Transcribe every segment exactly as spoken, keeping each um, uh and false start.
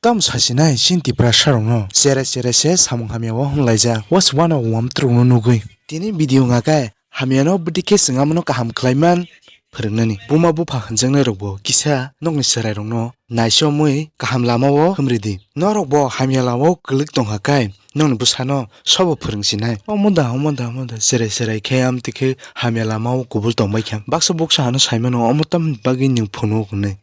Tamo sasinai chini Tiprasa rokno cherai cherai se samung hamya o hwnlaijak. Wasi uanok wamtruk no nugwi. Tini video wngkha khe hamya no bwdikhe chwng amano kaham khlaiman phwrwngnani. Buma bupha hwnjaknai rokbo kisa nokni chwrai rokno naisomwi kaham lama o hwnridi. Norokbo hamya lama o kwlwk tongkha khe nokni bwsano sobo phwrwngsinai. Omo da, omo da, omo da, cherai cherai khe amtwi khe hamya lama o kubul tongbaikha. Baksa buksa ano saimano omo tamni bagwi nwng phunuk hwnwi.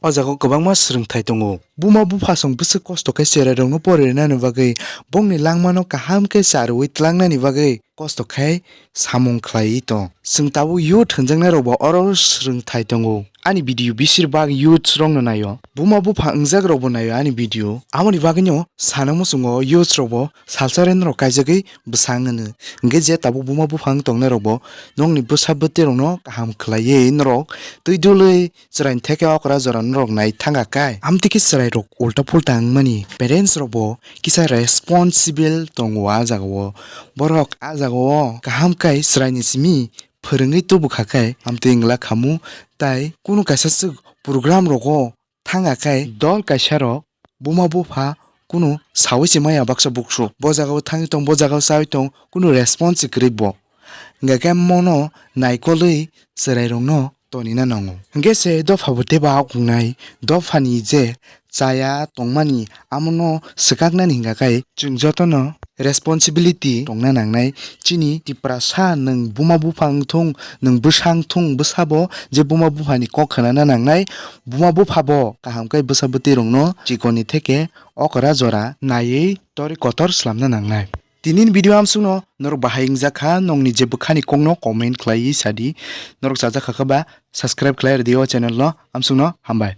O jaga o kwbangma swrwngthai tongo. Buma bupha song bwswk kosto khe cherai rokno pori rwnani bagwi, bongni langmano kaham khe charwi twlangnani bagwi kosto khe samung khlaiwi tong. Chwng tabuk youth hwnjaknai rokbo oro swrwngthai tongo. Ani video bisir bak youth rokno naio. Buma bupha wngjak rokbo naio ani video. Amoni bagwino sana muchungo youth rokbo salsa reno rok kaijagwi bwsang hwno. Hwnkhe je tabuk buma bupha wng tongnai rokbo nokni bwsa bwtwi rokno kaham khlaiwi norok twi dulwi chwraini theke okra jora norok nai thangkha khe, amtwi khe chwrairok ulta pulta wngmani, parents rokbo kisa responsible tongo ah jagao. Borok ah jagao kaham khe chwraini simi phwrwngwi tubukha khe, amtwi wngla khamu, tai kunu kaisa swk program rogo thangkha khe dol kaisa rok buma bupha kunu sawi se maya baksa buksu. Bo jagao thangwi tong, bo jagao chawi tong, kunu response se kwrwi bo. Hingkha khe mono naikolwi chwrairokno tonina nango. Hingkhe se dopha bo teibo akungnai, dophani je chaya tongmani amono swkaknani hingkha khe chwng jotono responsibility tongna nangnai. Chini Tiprasa nwng buma bupha wngthung, nwng bwsa wngthung, bwsabo je buma buphani kok khnana nangnai, buma buphabo kaham khe bwsa bwtwi rokno chikoni theke okra jora naiwi torwi kotor swlamna nangnai. Tinini video amsukno norok bahai wngjakha, nokni je bwkhani kokno comment khlaiwi sadi, norok chajakha khe ba subscribe khlai rwdi o channel no, amsukno hambai.